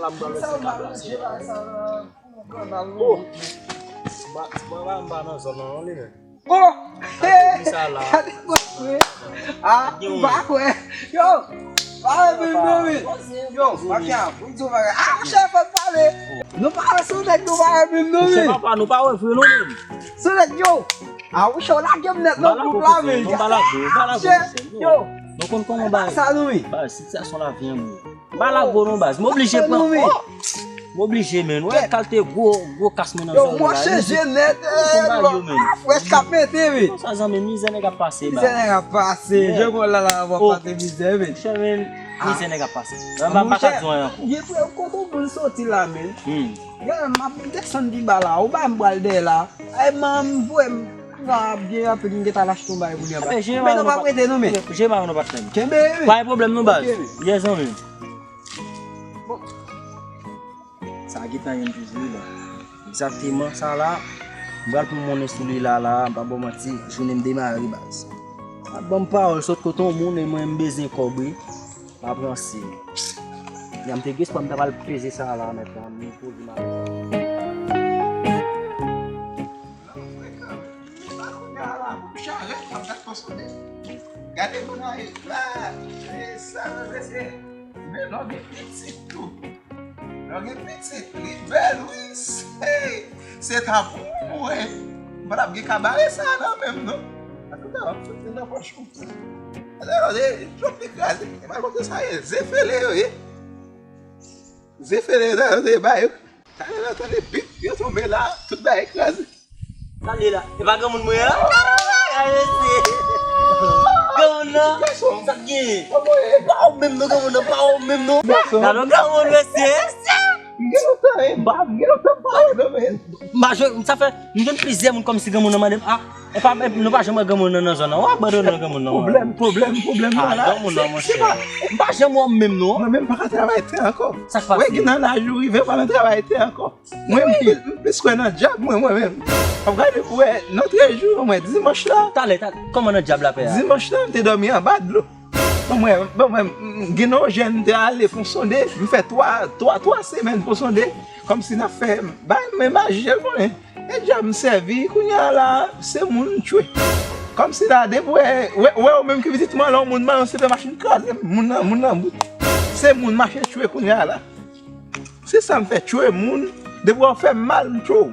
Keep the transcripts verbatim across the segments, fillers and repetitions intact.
Sa w pa manje la, sa la. Pou kanal nou. Mwen pa, mwen pa nan zòn nan non li menm. Oh! Gade sa la. Gade mwen. Ah, m pa kwè. Yo, pa wè menm non wi. Yo, mafya, pou di w bagay. Ah, chèf, fò n pale. Nou pa wè sou nèg nou pa wè menm non wi. Chèf, papa, nou pa wè vre non menm. Sou nèg yo. Ah, ou chè w lage m nèt nan gwoup la menm. Yo, nou konn kòman bagay. Sa nou wi. Ba, sitiyasyon la vyen mwen. M pa lage w non baz. M oblije pran. Oh! M oblije, menn. Wè kalte gwo, gwo kas mwen nan zòn la. Yo, mwen chanje nèt. Frèch k ap mete, wi. Sa zanmi, mizè nèg ap pase, baz. Mizè nèg ap pase. Je kon la la, w ap pase mizè, menn. Monchè, menn, mizè nèg ap pase. M pa ka di anyen ankò. Ye frè, kote w moun soti la, menn? Gade, m ap desann pi ba la. Ou ba m pral dèyè la. Ay, man, m voye m. Nga byen rapid, m gentan al achte yon bagay pou li anba. Men nou p ap rete non, men. Jere bagay nou, patnè m. Kenbe, wi. Pa gen pwoblèm non, baz. Yes, zanmi. Bon. Sa gentan yon toujou la. Egzakteman sa la. M pral pran monnen sou li la la, m pa ba w manti, jounen m demare baz. Ap ban m pawòl sot kote yon moun e mwen m bezwen kòb wi. M ap ranse. Jan m te gen espwa m ta pral peze sa la mèt la, m poze m ap. Gade moun nan la, e sa, mesye. Men lò gen pitit tou. Lò gen pitit, li bèl, wi. Hey, se ta pou mwen. M pa t ap gen kabare sa nan men m, non. Antouka, w ap soti nan pòch ou. Alò, e, twòp li kraze. E pa konn sa ye, ze fele yo ye. Ze fele yo, sa yo te bay yo. Talè nan tande bip, yo tonbe la, tout bagay kraze. Sa l ye la? E pa granmoun mwen an? Ay, mesye. Granmoun nan? Sa k genyen? Pa ou menm non, granmoun nan, pa ou menm non. Gade granmoun, mesye. M gen lontan, e, m pa, m gen lontan m pa wè non, men. M pa jwenn, sa fè, m jwenn plizyè moun kòmsi granmoun nan mande m, a, e pa, e, nou pa janm wè granmoun nan nan zòn nan. W abandone granmoun nan. Pwoblèm, pwoblèm, pwoblèm nan la. Granmoun nan, monchè. M pa janm wè w menm non. Mwen menm pa ka travay tè ankò. Sa k pase? Wè, gen nan laj ou rive, pa nan travay tè ankò. Mwen, m pil, m plis kwè nan dyab, mwen, mwen menm. W ap gade pou wè, lòtrejou, mwen, dimanch la. Talè, talè, kòman nan dyab la, pè a? Dimanch la, m te dòmi anba dlo. Bon, mwen, bon, mwen, m, m, gen nan yon jèn, m te ale pou m sonde, m fè twa, twa, twa semèn pou sonde, kòmsi n ap fè, bay, men maji, l konnen. E dyab m sèvi, kounye a la, se moun m tchwe. Kòmsi la, depi wè, wè, wè, ou menm ki pitit mwen, lè yon moun mare, se fè machin kraze, moun nan, moun nan bout. Se moun mache tchwe kounye a la. Se sa m fè tchwe moun. Depi w fè m mal, m tchwe w.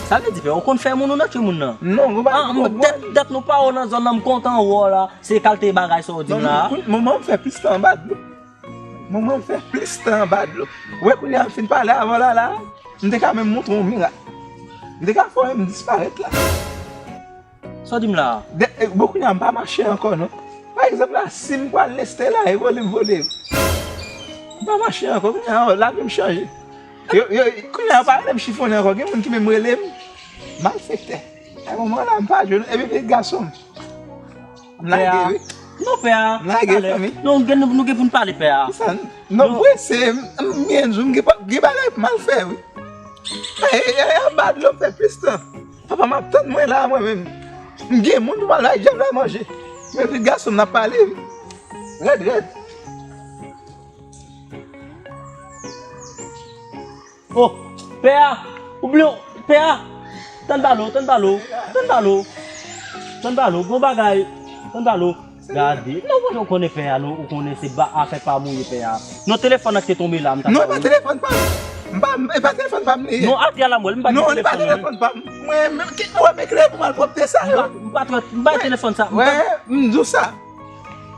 Sa vle di, pè, ou konn fè moun ou nan tchwe moun nan? Non, ou pa konprann. Dat, dat nou pa wè w nan zòn nan, m kontan wè w la. Se kalte bagay sa w di m la. Moman m fè plis tan anba dlo. Moman m fè plis tan anba dlo. Ou wè kounye a m fin pale avè w la la, m te ka menm montre w yon mirak. M te ka fè w menm disparèt la. Sa w di m la a? Bon, kounye a m pa mache ankò non. Pa egzanp la, si m pral leste la, e vole m vole. M pa mache ankò, kounye a lavi m chanje. Yo, yo, kounye a yo pa rele m chifonnen ankò, gen moun ki menm rele m malfektè. Nan moman la, m pa jwe non, epi pitit gason m. M lage wi. Non, pè a. M lage fanmi. Non, gen, nou, nou gen pou n pale, pè a. Kisa? Non, m prese, m, m byen di w, m gen pa, gen bagay pou m al fè wi. E, e, e, anba dlo m fè plis tan. Papa m ap tann mwen la, mwen menm. M gen moun pou m al bay dyab la manje. Men pitit gason m n ap pale wi. Rèd, rèd. Oh, pè a, ou bliye, pè a. Tann pale w, tann pale w, tann pale w. Tann pale w, gon bagay. Tann pale w. Gade, non, ou konnen pè a, non, ou konnen se ba afè pa mouye pè a. Non, telefòn nan ki te tonbe la, m ta. Non, e pa telefòn pa m. M pa, e pa telefòn pa m li ye. Non, atè a la m wè l, m pa gen telefòn non. Non, e pa telefòn pa m. Mwen menm ki wè m eklere pou m al pwòpte sa yo. M pa, m pa, m pa gen telefòn sa. Wè, m di w sa.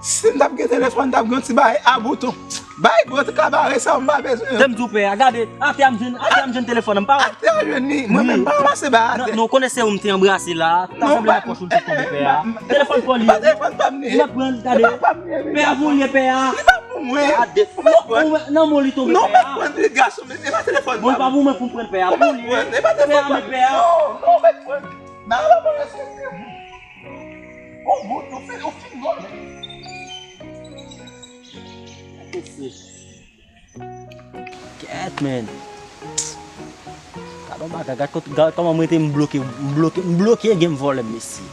Si m t ap gen telefòn, m t ap gen yon ti bagay a bouton. Bay gwo ti kabare sa yo, m pa bezwen yo. Te m di w pè a, gade, atè a m jwenn, atè a m jwenn telefòn nan, m pa wè. Atè a jwenn li, mwen menm m pa ranmase bagay atè. Non, non, ou konnen se ou m te anbrase la, ta sanble nan pòch ou l te tonbe pè a. Telefòn pa w li ye. E pa telefòn pa m li ye. N ap pran, gade. E pa pa m li ye. Pè a, pou w li ye pè a. Li pa pou mwen. Gade. Ou mèt pran. Nan men w li tonbe pè a. Non, ou mèt pran li, gason, men e pa telefòn pa m. Bon, e pa pou mwen pou m pran pè a, pou w li ye. Ou mèt pran, e pa telefòn pa m. Pè a, men pè a. Non, ou mèt pran. Nan la pa respekte m. Ou bout, ou fin, ou fin vòlè. Kèt, men. Gad yon bagay, gad kot, gad kòman m rete m bloke, m bloke, m bloke, gen m vòlè, mesye.